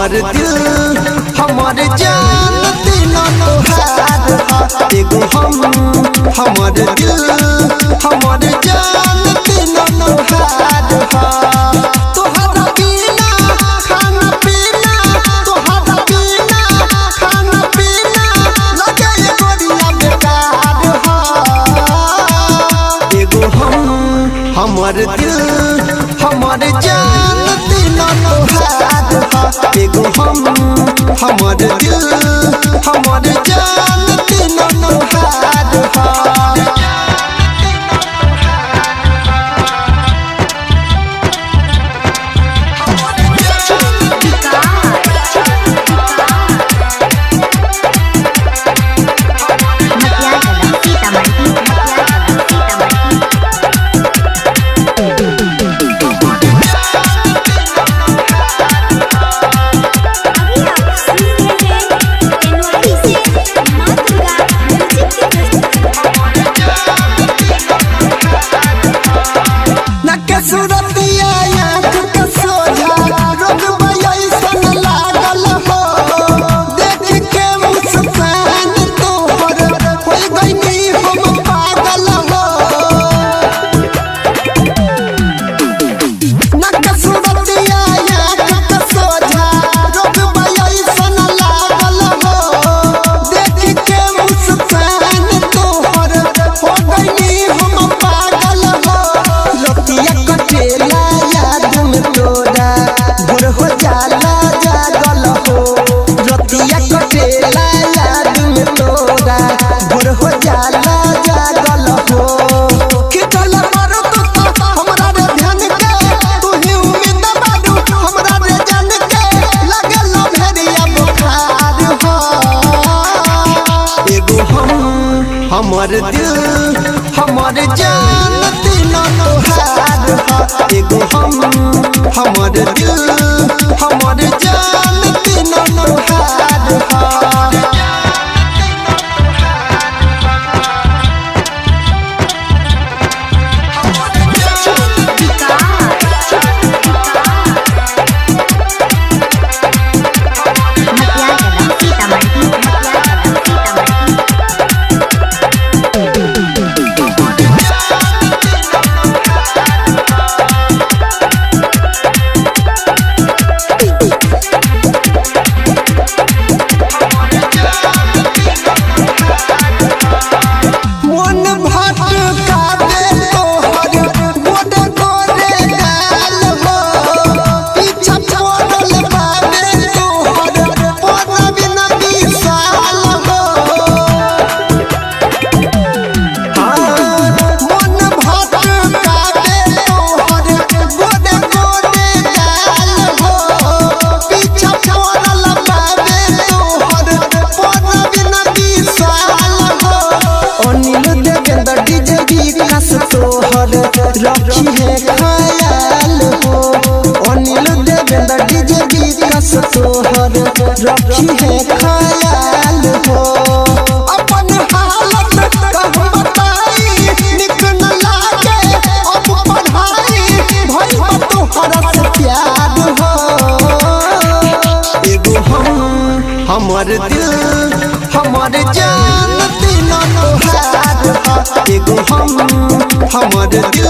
हमर दिल हमर जान तीनों तोहार ह। एगो हम हमर दिल हमर जान तीनों तोहार ह। तोहरा बिना खाना पीना, तोहरा बिना खाना पीना लगे ये गोरिया बेकार ह। एगो हम हमर दिल हमर जान तीनों तोहार ह। एगो हम हमर दिल हमर जान तीनों तोहार ह। मटियागला सीतामढ़ी, मटियागला सीतामढ़ी। अभी आप सुन रहे हैं एनवाई से माँ दुर्गा म्यूजिक की प्रस्तुति। नके सुरतिया आँख के सोझा रोग बयसन लागल हो। देख के मुस्कान तोहर हो गइनी हम पागल हो। नके सुरतिया आँख के सोझा रोग बयसन लागल हो। देख के मुस्कान तोहर हो गइनी हम पागल हो। रतिया कटेला याद में तोरा भोर हो जाला जागल हो। रतिया कटेला याद में तोरा भोर हो जाला जागल हो। खिचल मारू तू तो हमरा रे ध्यान के, तू ही उम्मीद बारू हमरा रे जान के, लगल भेड़िया बुखार हो। एगो हम हमर दिल हमर जान तीनों तोहार ह। एगो हम हमर दिल हमर जान तीनों तोहार ह। मटियागला सीतामढ़ी, मटियागला सीतामढ़ी। मन भटकावे तोहर गोरे गोरे गाल हो। पीछा पड़ल बावे तोहर पड़ब न विशाल हो। मन भटकावे तोहर गोरे गोरे गाल हो। पीछा पड़ल बावे तोहर पड़ब न विशाल हो। अनिल देवेंद्र डीजे विकास तोहर रखी है ख्याल हो। अनिल देवेंद्र डीजे विकास तोहर रखी है ख्याल हो। अपन हालत कहूँ बताई निक न लागे अब पढ़ाई भइल बा तोहरा से प्यार हो। एगो हम हमर दिल हमर जान तीनों तोहार ह। एगो हम हमर दिल